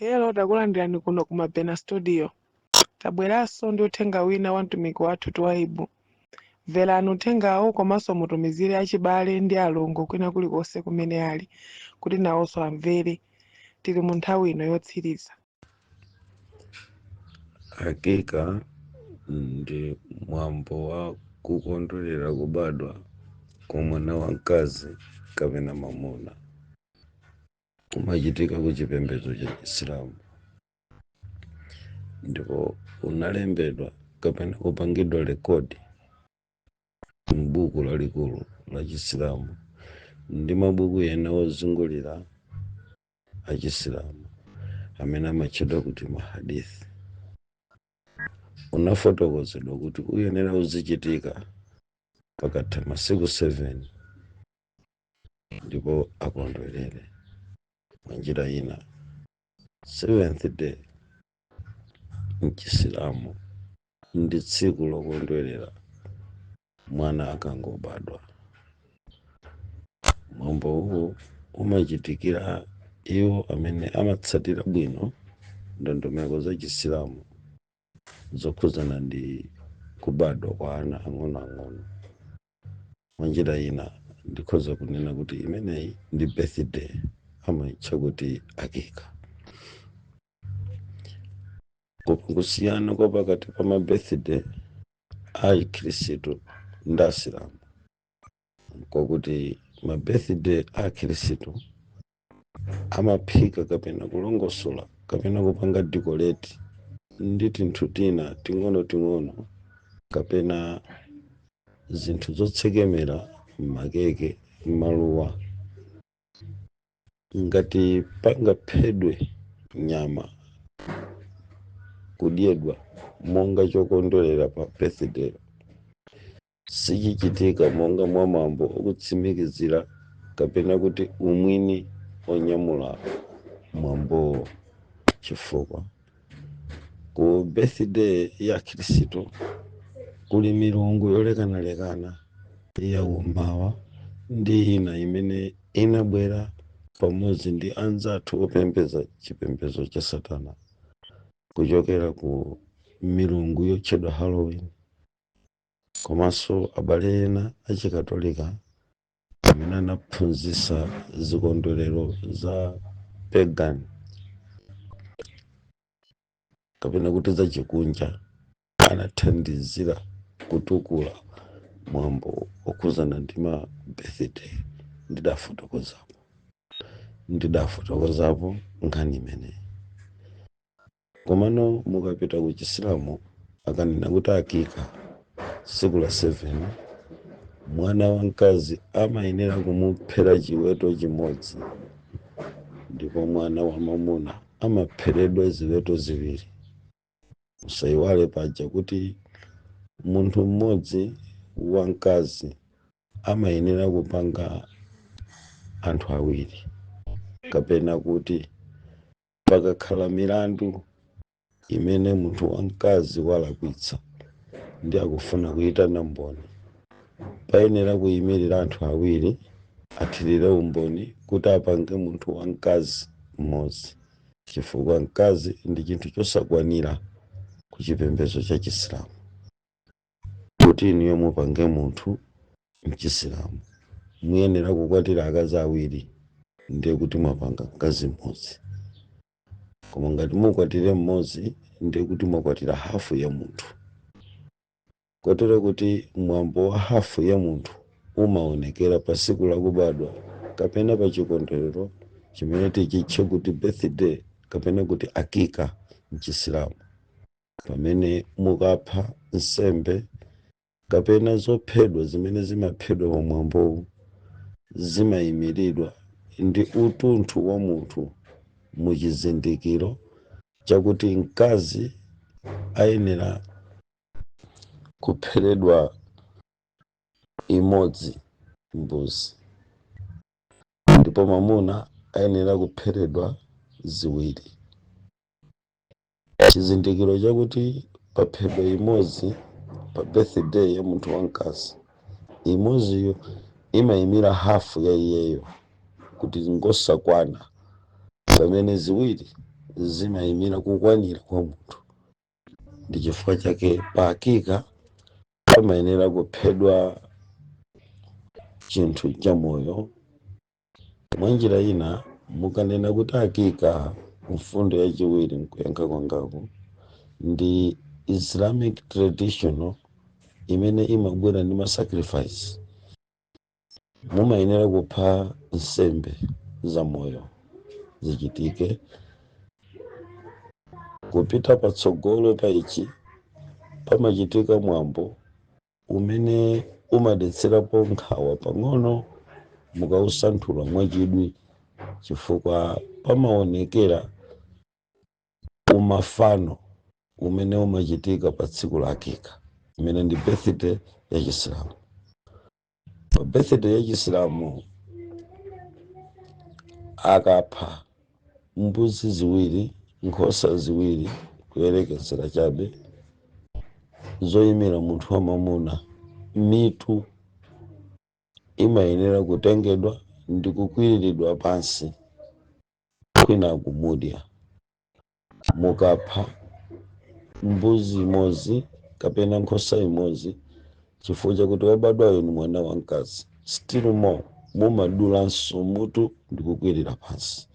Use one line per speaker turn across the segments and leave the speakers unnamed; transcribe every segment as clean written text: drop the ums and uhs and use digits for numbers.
Hello, takulandirani kuno ku Mabena Studio. Tabweranso ndi uthenga wina wa mtumiki wathu Twaibu. Mverani uthengawo komanso mutumizire achibale ndi alongo kwina kulikonse kumene ali kuti nawonso amvere. Tili mu nthawi ino yotsiriza.
Akika ndi mwambo wa kukondwerera kubadwa kwa mwana wamkazi kapena mwamuna. Umachitika ku chipembedzo cha Chisilamu ndipo unalembedwa kapena kupangidwa rekodi m'buku lalikulu la Chisilamu ndi mabuku ena ozungulira a Chisilamu amene amatchedwa kuti mahadithi. Unafotokozedwa kuti uyenera uzichitika pakatha masiku 7 ndipo akondwerere. Mwa njira ina, seventh day mchisilamu ndi tsiku lokondwerera mwana akangobadwa. Mwambo uwu umachitikira iwo amene amatsatira bwino ndondomeko za Chisilamu zokhuzana ndi kubadwa kwa ana ang'onoang'ono. Mwa njira ina, ndikhoza kunena kuti imeneyi ndi birthday, amayitcha kuti akika. Koma kusiyana kwa pakati pa ma birthday a Chikhristu ndi Asilamu kwakuti ma birthday a Akhristu amaphika kapena kulongosola kapena kupanga decorate ndi tinthu tina ting'onoting'ono kapena zinthu zotsekemera, makeke, maluwa. Ngati pangaphedwe nyama kudyedwa monga chokondwerera pa birthday, sichichitika monga mwa mwambo okutsimikizira kapena kuti umwini onyamula mwambowo, chifukwa ku birthday ya Khristu kuli milungu yolekanalekana yakummawa ndi ina imene inabwera pamodzi ndi anzathu opembedza chipembedzo cha Satana kuchokera ku milungu yotchedwa Halloween, komanso abale ena achikatolika amene anaphunzitsa zikondwerero za pagan kapena kuti zachikunja, anathandizira kutukula mwambo okhuzana ndi ma birthday. Ndidafotokozapo nkhani imeneyi. Komano mukapita ku Chisilamu, akanena kuti akika tsiku la 7, mwana wamkazi amayenera kumuphera chiweto chimodzi ndipo mwana wa mwamuna amapheredwa ziweto ziwiri. Musayiwale paja kuti munthu mmodzi wamkazi amayenera kupanga anthu awiri, kapena kuti pakakhala milandu imene munthu wamkazi walakwitsa ndi akufuna kuyitana mboni, payenera kuyimirira anthu awiri athirire umboni kuti apange munthu wamkazi mmodzi, chifukwa mkazi ndi chinthu chosakwanira ku chipembedzo cha Chisilamu. Kuti inuyo mupange munthu mchisilamu, muyenera kukwatira akazi awiri, ndiye kuti mwapanga mkazi mmodzi. Koma ngati mukwatire mmodzi, ndiye kuti mwakwatira hafu ya munthu, kotero kuti mwambo wa hafu ya munthu umaonekera pa tsiku lakubadwa kapena pa chikondwerero chimene tichitche kuti birthday kapena kuti akika mchisilamu, pamene mukapha nsembe kapena zophedwa zimene zimaphedwa pa mwambowu zimayimiridwa ndi utunthu wa munthu, muchizindikiro chakuti mkazi ayenera kupheredwa imodzi mbuzi ndipo mwamuna ayenera kupheredwa ziwiri. Chizindikiro chakuti paphedwa imodzi pa birthday ya munthu wamkazi, imodziyo imayimira hafu ya iyeyo kuti ngosakwana, pamene ziwiri Zimayimira kukwanira kwa munthu. Ndi chifukwa chake pa akika pamayenera kuphedwa chinthu cha moyo. Mwa njira ina, mukanena kuti akika, mfundo yachiwiri nkuyankha kwangaku, ndi Islamic traditional imene imabwera ndi ma sacrifice. Mumayenera kupha nsembe za moyo zichitike. Kupita patsogolo pa ichi, pamachitika mwambo umene umadetserapo nkhawa pang'ono mukausanthula mwachidwi, chifukwa pamaonekera umafano umene umachitika pa tsiku la akika, imene ndi birthday ya Chisilamu. Pa birthday ya Chisilamu, akapha mbuzi ziwiri, nkhosa ziwiri, kuyerekezera chabe, zoyimira munthu wamamuna, mitu imayenera kutengedwa ndi kukwiriridwa pansi kwina kumudya. Mukapha mbuzi imodzi kapena nkhosa imodzi, chifukwa chakuti wabadwayo ni mwana wamkazi, still more mumadulanso mutu ndi kukwirira pansi.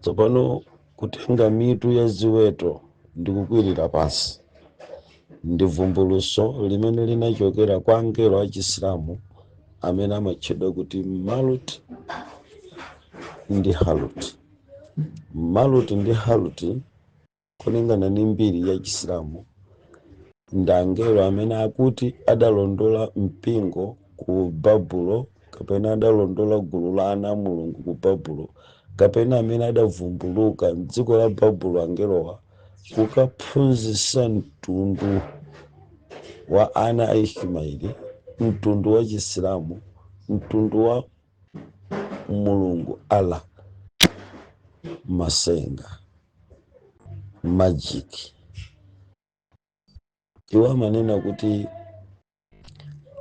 Tsopano kutenga mitu ya ziweto ndi kukwirira pansi ndi vumbuluso limene linachokera kwa angelo achisilamu amene amatchedwa kuti Malut ndi Halut. Malut ndi Halut, kulingana ndi mbiri ya Chisilamu, ndi angelo amene akuti adalondola mpingo ku Babulo, kapena adalondola gulu la ana a Mulungu ku Babulo, kapena amene adavumbuluka mdziko la Babulo, angelowa kukaphunzitsa mtundu wa ana a Ismaili, mtundu wa Chisilamu, mtundu wa Mulungu Allah, masenga, magic. Iwo amanena kuti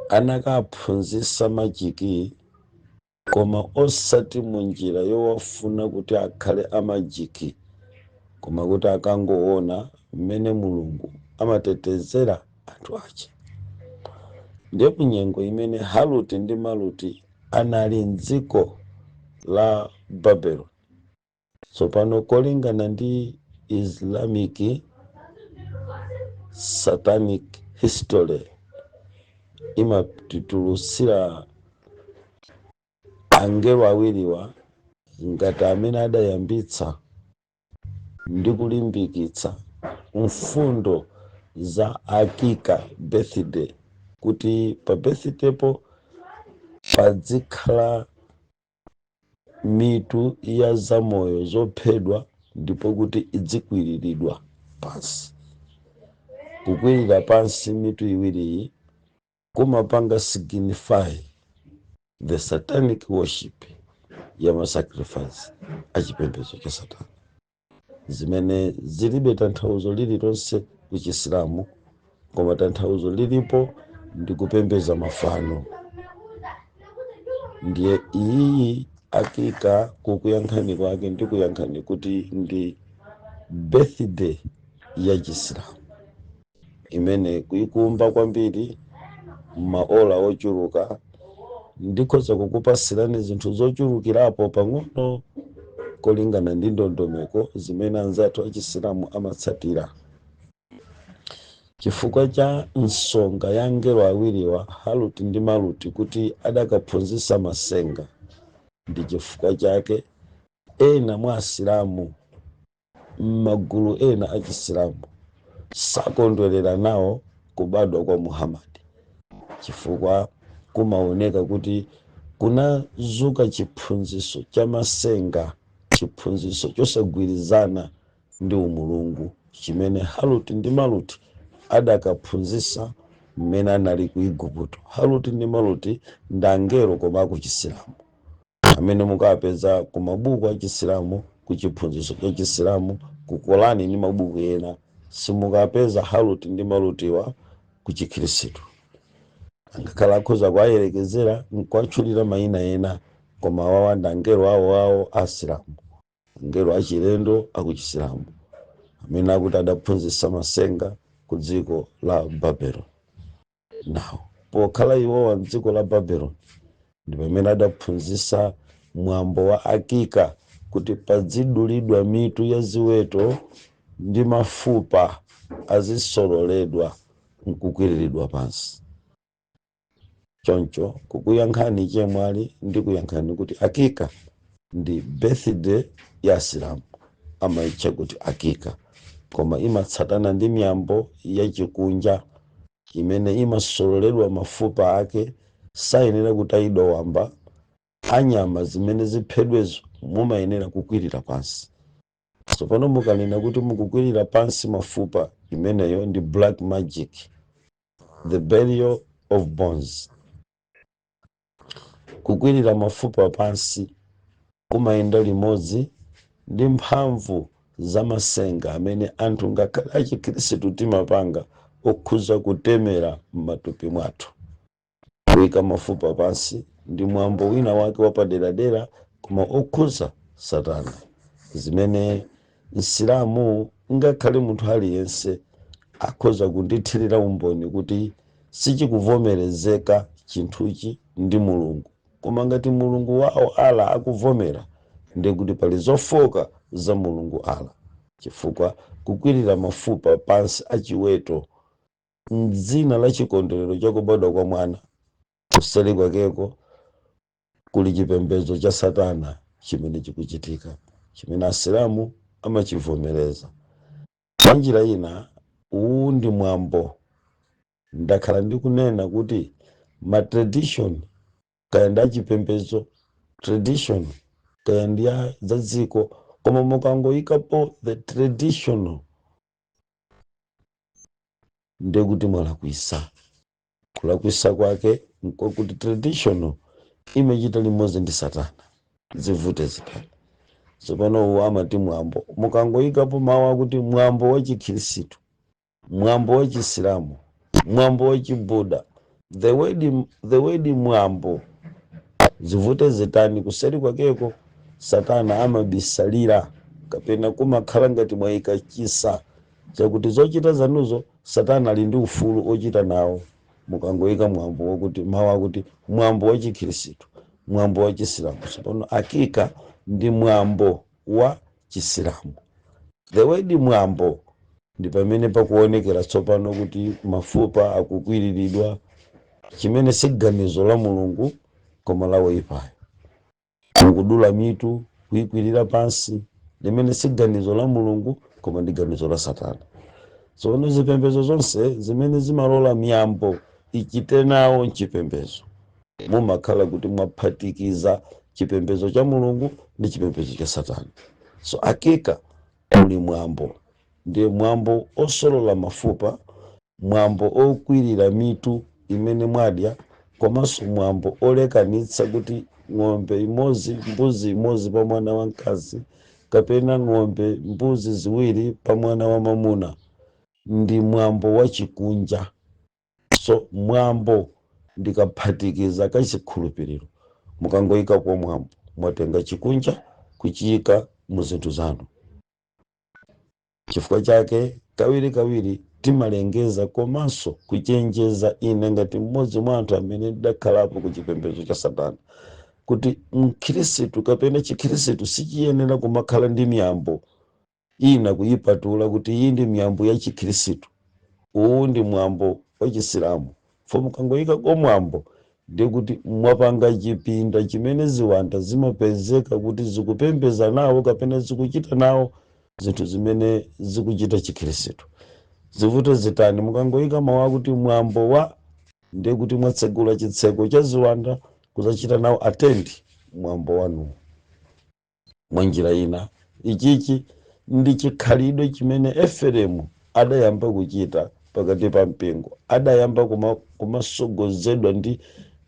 anakaphunzitsa magic, koma osati munjira yowafuna kuti akhale a magic, koma kuti akangoona mmene Mulungu amatetezera anthu ache. Ndiye munyengo imene Haluti ndi Maluti anali mdziko la Babeloni, tsopano kolingana ndi Islamic satanic history, imatitulutsira angelo awiriwa ngati amene adayambitsa ndi kulimbikitsa mfundo za akika birthday, kuti pa birthday po padzikhala mitu ya zamoyo zophedwa, ndipo kuti idzikwiriridwa pansi. Kukwirira pansi mitu iwiriyi kumapanga signify the satanic worship ya ma sacrifice achipembedzo cha Satana, zimene zilibe tanthauzo lililonse ku Chisilamu, koma tanthauzo lilipo ndi kupembeza mafano. Ndiye iyi akika, kukuyankhani kwake ndikuyankhani kuti ndi birthday ya Chisilamu imene kuikumba kwambiri maola ochuluka. Ndikhoza kukupasirani zinthu zochulukirapo pang'ono kolingana ndi ndondomeko zimene anzathu achisilamu amatsatira, chifukwa cha nsonga ya angelo awiriwa, Haluti ndi Maluti, kuti adakaphunzitsa masenga. Ndi chifukwa chake ena mwa Asilamu, m'magulu ena achisilamu, sakondwerera nawo kubadwa kwa Muhammadi, chifukwa kumaoneka kuti kunazuka chiphunzitso cha masenga, chiphunzitso chosagwirizana ndi umulungu chimene Haluti ndi Maluti adakaphunzitsa mmene anali ku Igupto. Haluti ndi Maluti ndi angelo koma akuchisilamu, amene mukapeza ku mabuku achisilamu, ku chiphunzitso cha Chisilamu, ku Korani ndi mabuku ena. Simukapeza Haluti ndi Malutiwa ku Chikhristu. Angakhala akhoza kuwayerekezera nkuwatchulira mayina ena, koma awawa ndi angelo awo awo asilamu. Angelo achilendo akuchisilamu amene akuti adaphunzitsa masenga ku dziko la Babelon. Nawo pokhala iwowa mdziko la Babelon ndi pamene adaphunzitsa mwambo wa akika, kuti padzidulidwa mitu ya ziweto ndi mafupa azisololedwa nkukwiriridwa pansi. Choncho kukuyankhani chemwali, ndi kuyankhani kuti akika ndi birthday ya Asilamu, amayitcha kuti akika, koma imatsatana ndi miyambo yachikunja imene imasololedwa mafupa ake. Sayenera kutayidwa wamba, anyama zimene ziphedwezo mumayenera kukwirira pansi. Tsopano mukanena kuti mukukwirira pansi mafupa, imeneyo ndi black magic, the burial of bones. Kukwirira mafupa pansi kumayenda limodzi ndi mphamvu zamasenga amene anthu ngakhale achikhristu timapanga, okhuza kutemera m'matupi mwathu. Kuyika mafupa pansi ndi mwambo wina wake wapaderadera, koma okhuza satana, zimene Msilamu ngakhale munthu aliyense akhoza kundithirira umboni kuti sichikuvomerezeka chinthuchi ndi Mulungu. Koma ngati Mulungu wawo Allah akuvomera, ndiye kuti pali zofoka za Mulungu Allah, chifukwa kukwirira mafupa pansi achiweto mdzina la chikondwerero chakubadwa kwa mwana, kuseri kwakeko kuli chipembedzo cha satana chimene chikuchitika, chimene Asilamu amachivomereza. Mwa njira ina, uwu ndi mwambo. Ndakhala ndikunena kuti ma tradition, kaya ndi achipembedzo tradition, kaya ndi ya za dziko, koma mukangoyikapo the traditional, ndiye kuti mwalakwisa. Kulakwisa kwake nkokuti traditional imachita limodzi ndi satana, zivute zitani. Tsopano uwu amati mwambo. Mukangoyikapo mawu akuti mwambo wa Chikhirisitu, mwambo wa Chisilamu, mwambo wa Chibuda, the word mwambo, zivute zitani, kuseri kwakeko satana amabisalira, kapena kumakhala ngati mwayika chisa chakuti zochita zanuzo satana ali ndi ufulu ochita nawo. Mukangoyika mwambo wakuti, mawu akuti mwambo wa Chikhirisitu, mwambo wa Chisilamu. Tsopano akika ndi mwambo wa Chisilamu. The word mwambo ndi pamene pakuonekera tsopano kuti mafupa akukwiriridwa, chimene si ganizo la Mulungu koma la woyipayo. Mukudula mitu kuyikwirira pansi, limene si ganizo la Mulungu koma ndi ganizo la satana. Tsono zipembedzo zonse zimene zimalola miyambo ichite nawo mchipembedzo, mumakhala kuti mwaphatikiza chipembedzo cha Mulungu ndi chipembedzo cha satana. So akika muli mwambo, ndiye mwambo osolola mafupa, mwambo okwirira mitu imene mwadya, komanso mwambo olekanitsa kuti ng'ombe imodzi, mbuzi imodzi pa mwana wamkazi, kapena ng'ombe, mbuzi ziwiri pa mwana wa mamuna, ndi mwambo wa chikunja. So mwambo ndikaphatikiza kachikhulupiriro. Mukangoyikapo mwambo, mwatenga chikunja kuchiyika mu zinthu zanu. Chifukwa chake kawiri kawiri timalengeza komanso kuchenjeza, ine ngati mmodzi mwa anthu amene ndidakhalapo ku chipembedzo cha satana, kuti Mkhristu kapena Chikhristu sichiyenera kumakhala ndi miyambo ina kuyipatula kuti iyi ndi miyambo ya Chikhristu, uwu ndi mwambo wa Chisilamu. Fo mukangoyikako mwambo, ndiye kuti mwapanga chipinda chimene ziwanda zimapezeka kuti zikupembeza nawo kapena zikuchita nawo zinthu zimene zikuchita Chikhristu. Zivute zitani, mukangoyika mawu akuti mwambo wa, ndiye kuti mwatsegula chitseko cha ziwanda kuzachita nawo attend mwambo wanuwo. Mwa njira ina, ichichi ndi chikhalidwe chimene Efereimu adayamba kuchita pakati pa mpingo. Adayamba kumasogozedwa ndi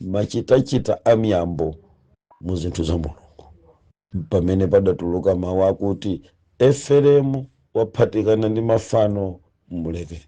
machitachita a miyambo mu zinthu za Mulungu, pamene padatuluka mawu akuti Efereimu waphatikana ndi mafano, mulekeni.